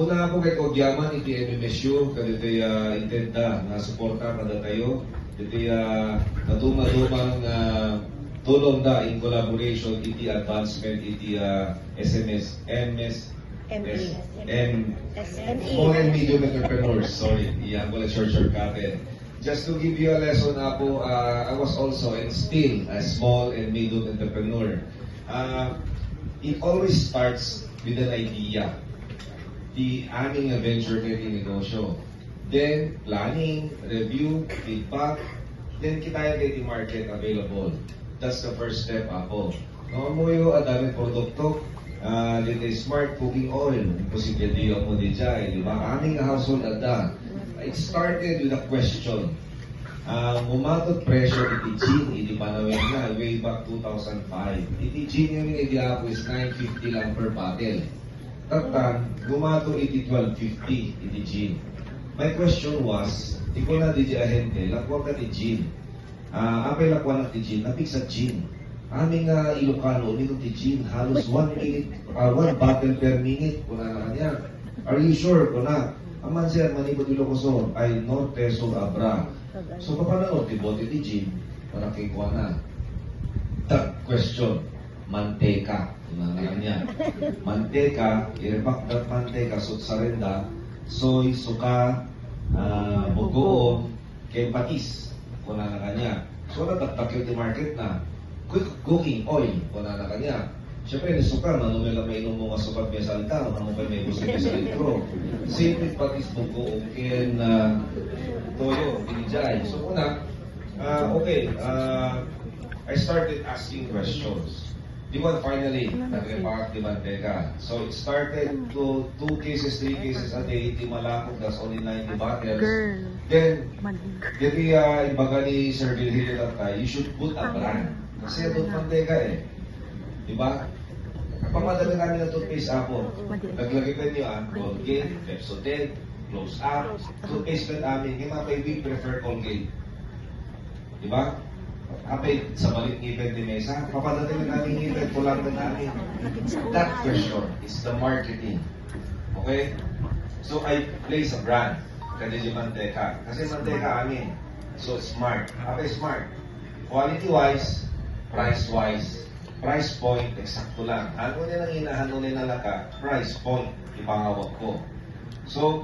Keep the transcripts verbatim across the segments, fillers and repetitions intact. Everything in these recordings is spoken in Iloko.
Una, ako ket agyaman iti M M S U kadagiti, ah, intedda nga suporta kadatayo, iti, ah, nadumadumang, ah, tulongda in collaboration iti advancement iti, ah, S M S, M S, M E. S M, S M E. Small and medium entrepreneurs, sorry. Iya, ko lang short-shortcutten. Just to give you a lesson, Apo, uh, I was also and still a small and medium entrepreneur. Uh, it always starts with an idea. Ti aming nga venture iti negosyo. Then, planning, review, feedback, then kitaen ti market available. That's the first step, Apo. No, ammoyo, adda met produkto, ah, ditoy Smart Cooking Oil. Imposible di ammo diay, di ba? Amin nga household adda. It started with a question. Ah, umatot presyo iti gin, iti panawenda, way back two thousand five. Iti gin ngamin iti Apo is nine fifty lang per bottle. Tatta, umato iti twelve fifty iti gin. My question was, ti kuna diay ahente, lakuanka ti gin. Ah, apay lakuanak ti gin, napigsa gin. Amin nga Ilocano, uminom ti gin, halos one minute, ah, one bottle per minute, kunana kaniak. Are you sure? Kuna. Amman, sir, manipud Ilocos, ay, norte, sur, abra. So, papanawag ti bote ti gin, para kay kuana. Third question, manteka. Kunana kaniak. Manteka, irebak that manteka, sutsarenda, soy, suka, ah, bugoong, ken patis, kunana kaniak. So, nadakdakkel ti market na. Quick cooking oil, kunana kaniak. Siyempre, ni suka, mano met la mainummo nga suka met sa aldaw, mano met la gusto met sa litro. Same with patis, bugoong, ken, ah, toyo, binijay. So, kuna, ah, okay, ah, I started asking questions. Di ba, finally, nag-repack di manteka. So, it started to two cases, three cases a day, di malakog, that's only ninety bottles. Then, diri, ah, imbaga ni Sir Virgilio tatta, you should put a brand. Kasi adda manteka eh. Di ba? Papadala namin ng toothpaste, Apo. Naglagay pa niyo, ah, Colgate, Pepsodent, Close Up. Toothpaste pa namin. Yung mga kaibigan prefer Colgate. Di ba? Apay, sa balik ngipin ti maysa, papadating na namin ngipin, kulang na namin. That question is the marketing. Okay? So, I place a brand. Kadi di manteka. Kasi manteka amin. So, smart. Apay smart. Quality-wise, price-wise, price point, eksakto lang. Ano na lang ina, ano na lang ka, price point, ipangawag ko. So,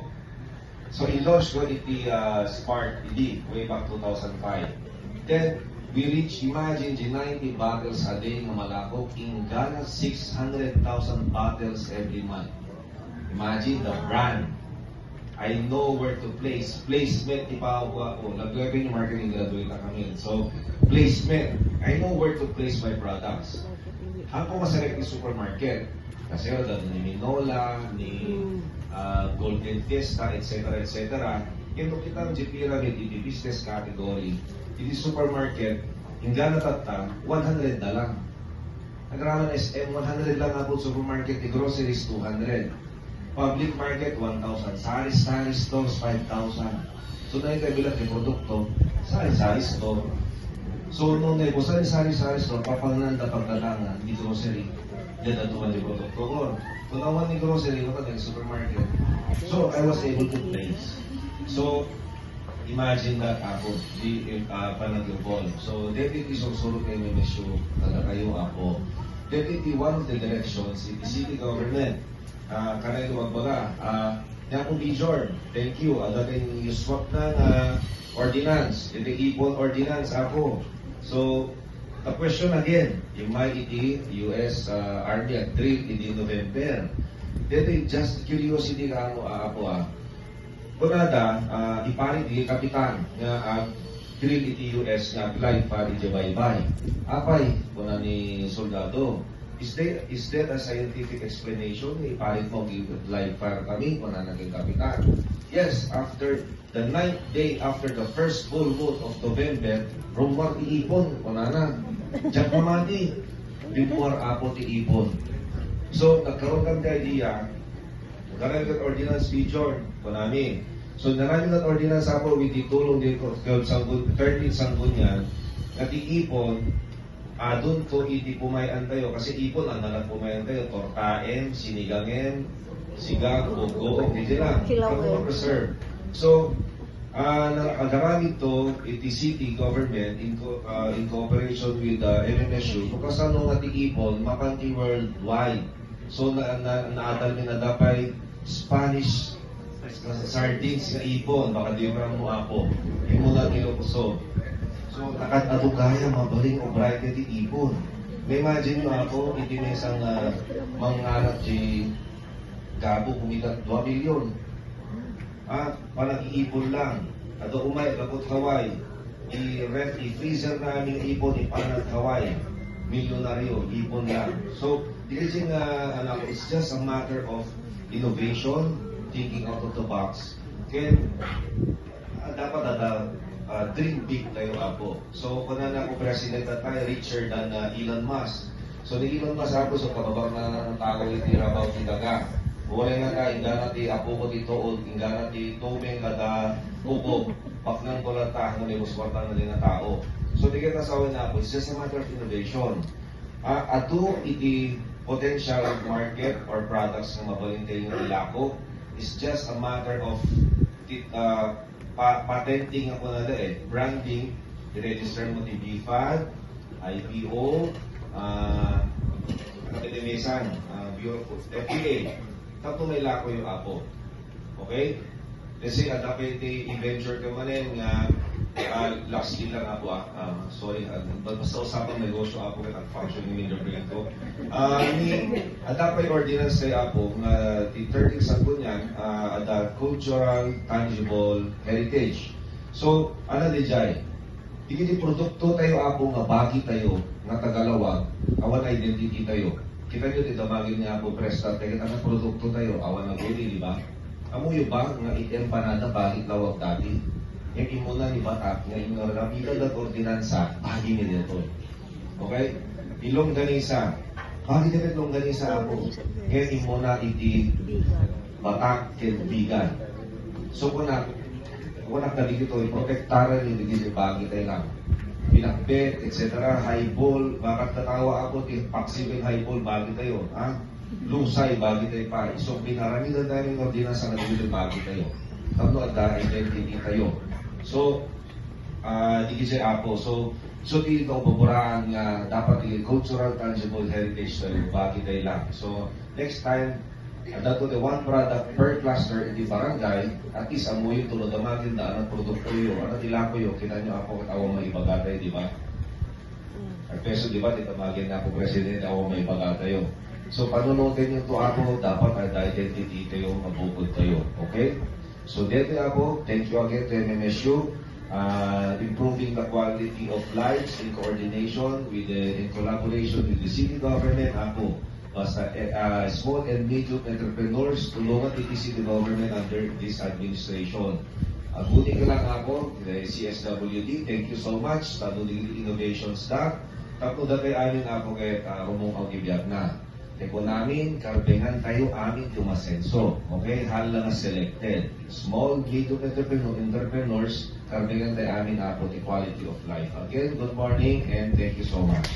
So, in-launch ko iti, ah, Smart idi, way back two thousand five. Then, we reach, imagine, the ninety bottles a day nga malakog, inggana six hundred thousand bottles every month. Imagine the brand. I know where to place. Placement, ipawag ko. Nag-revenue marketing graduate na kami. So, placement. I know where to place my products. Haan ko masarek ti supermarket. Kasi adda ni Minola, ni, ah, Golden Fiesta, et cetera, et cetera. Ket no kita ti pyramid iti business category, iti supermarket, inggana tatta, one hundred na lang. Agraman S M, one hundred lang, Apo, supermarket, ti groceries, two hundred. Public market, one thousand. Sari-sari stores, five thousand. So, dayta bilang ti produkto, sari-sari store. So, no, no, sari-sari store, papangnaan da pagdatangan, di grocery. Diyan na tuwan di produkto ko. Kung awan ni grocery, wala na yung supermarket. So, I was able to place. So, imagine that, Apo, di, uh, panag-evolve. So, definitely, sursuro kayo may misyo, kada kayo, Apo. Definitely, one of the directions, in the city government, ah, kanay tumagbaga, ah, ni Apo Bijorn, thank you. Adda ti swap na nga ordinance, iti Ipon Ordinance, Apo. So, the question again, immay iti U S, ah, Army ag-drill iti November. Daytoy just curiosity nga amo, ah, Apo, ah. Kunada, ah, iparit iti kapitan nga ag-drill iti U S nga ag-live fire iti baybay. Apay, kuna ni soldado, is there, is there a scientific explanation nga iparit mo ag-live fire kami? Kunana ken kapitan. Yes, after the ninth day after the first full moon of November, rummuar ti ipon, kunana. Diak mamati. Rummuar, Apo, ti ipon. So, nagkaroon kami ti idea, Narayo ket ordinance, Major, kunami. So, narayo ket ordinance, Apo, with the tulong di twelve sanggunian, thirteen sanggunian, nga ti ipon, adunto iti pumay-antayo, kasi ipon, annak pumay-antayo, tortaem, sinigangen, Siga, Bogo, okay lang. Kailangan. Kamo ma-preserve. So, ah, na, agaramid to iti city government in co-, ah, in cooperation with the M M S U, kasano nga ti ipon, mapanti worldwide. So, na, na, naadal mi na dapay Spanish sardines nga ipon, baka di mo apo. Imo na Ilocos. So, nakat-, adu gayam, mabalin obrayan ti ipon. May imagine mo apo, iti mesa nga manganak di Gabo, kumita dua milyon. Ah, panag-iipon lang. Adu umay, agabot Hawaii. I-ref, i-freezer na amin ipon, ipanag Hawaii. Milyonaryo, ipon lang. So, di kasi nga, anak, it's just a matter of innovation, thinking out of the box. Kaya, ah, dapat ada, ah, dream big tayo, apo. So, kuna na ko, President, tayo richer than, ah, Elon Musk. So, ni Elon Musk, apo, so, kababang na tao iti rabaw ti daga. Wala nga ka, inggana ti apo ko ti tuod, inggana ti tumeng kada upo. Baknang ko lang ta, nga may muswarta na din na tao. So, di kita sawa na, apo, it's just a matter of innovation. Ah, adu iti potential market or products nga mabalin tayo nga ilako. It's just a matter of ti-, ah, pa-, patenting ako na da eh. Branding, i-register mo ti BFAD, IPO, ah, ano pa iti mesan, ah, Bureau of F B A. Tapno mailako yung apo. Okay? Kasi adda pa iti i-venture ka manen nga, ah, last year lang, apo, ah. Ah, sorry, ah, basta usapan negosyo, apo, ket ang function ni Major Blanco. Ah, ni, adda pa ordinance tayo, apo, nga ti thirteen Sangguniang, ah, adda cultural tangible heritage. So, ano di jay? Dagiti produkto tayo, apo, nga bagi tayo, nga tagalawag, awan identity tayo. Kita nyo, ti damagin ni Apo Presta, tayo, ano produkto tayo, awan na guni, di ba? Amo yung ba, nga item panada, bagi lawag dati. Yung imuna ni Batak, nga yung nararamida ng ordinansa, bagi ni dito. Okay? Ilongganisa. Bagi ka ilongganisa, apo. Kaya imuna iti Batak ken Bigan. So, kuna, kuna kadagito, protektaran yung digiti bagi tayo lang. Pinakbet, et cetera. Highball, bakit katawa ako, ti paksiw ken highball, bagi tayo, ha? Lusay, bagi tayo pa. So, pinaramidan tayo ng ordinansa nga digiti bagi tayo. Tapno adda identity tayo. So, ah, digiti apo. So, so, ti ito, baburaan nga dapat yung cultural tangible heritage tayo, bagi tayo lang. So, next time, adda to the one product per cluster in the barangay, at least amuyo to no damagin da anong produkto yo, ano ti lako yo, kita nyo ako, ket awan maibaga tayo, di ba? At peso, di ba, ti damagin na ako, Presidente, awan maibaga tayo. So, panunutin yung to ako, dapat adda identity tayo, mabukod tayo. Okay? So, dito ako, thank you again to M M S U, uh, improving the quality of lives in coordination with the, in collaboration with the city government, ako, basta, eh, uh, small and medium entrepreneurs, tulungan ti city government under this administration. Agbuni ka lang ako, the C S W D, thank you so much, tado di innovations da, tapno da kay amin ako kay, uh, rumong ang ibiyag na. Te kunamin, karbengan tayo amin ti umasenso. Okay? Hala nga selected. Small, medium entrepreneur, entrepreneurs, karbengan tayo amin, apo, ti quality of life. Again, good morning and thank you so much.